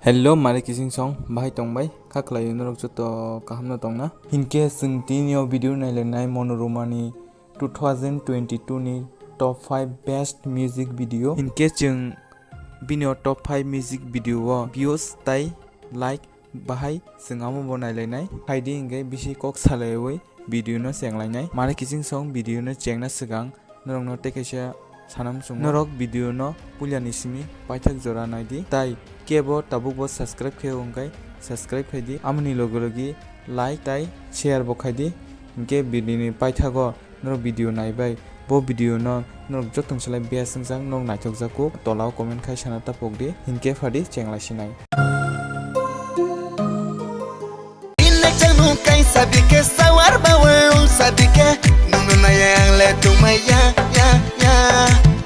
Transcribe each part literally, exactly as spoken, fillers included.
Hello, mare kising song, bahai tongbai, kha khlai norok joto kaham no tongna. Hinkhe chwng tini o video nailainai Monoromani two thousand twenty-two ni top five best music video. Hinkhe chwng bini o top five music video o views tai like bahai chwng amo bo nailainai. Phaidi hinkhe bisi kok salaiwi video no chenglainai. Mare kising song video no chengna swkang norokno tei kaisa sana muchungo. Norok video no puilani simi paithak jora naidi. Tai kebo tabuk bo subscribe khe wngkhe subscribe khaidi. Amoni logi logi like tai share bo khaidi. Hinkhe video ni paithago norok video naibai. Bo video no norok jotong salai best wngjak, norok naithok jak kuk. Tola o comment khai sana ta pokdi. Hinkhe phadi chenglai sinai. Innek chang nung kaisa bike, sawar bawar ung sa bike, nung no naya ang le tungmaya, ya, ya.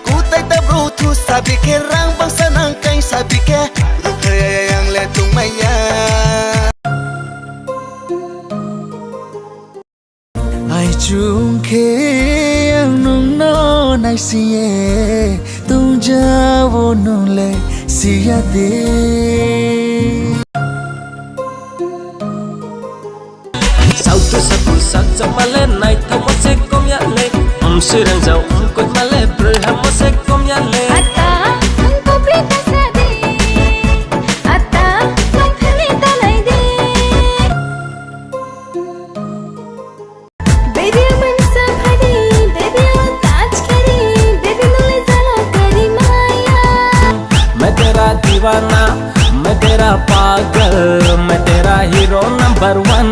Kutai ta bro thu sa bike, rang bangsa nang kaisa bike, rukhaya ang le tungmaya. Ai chungkhe ang nungno naisiye, tungjawo nungle siya de. Sautu saku sakchak male, naithok mose komya le, um sirang jau um kok male, broi hamo se komya le. Ata, ang kopri kasa de. Ata, ang thani talai de. Baby, I'm so pretty. Baby, I want touch kitty. Baby, no le zala kari maya. मैं तेरा दीवाना, मैं तेरा पागल, मैं तेरा hero number one.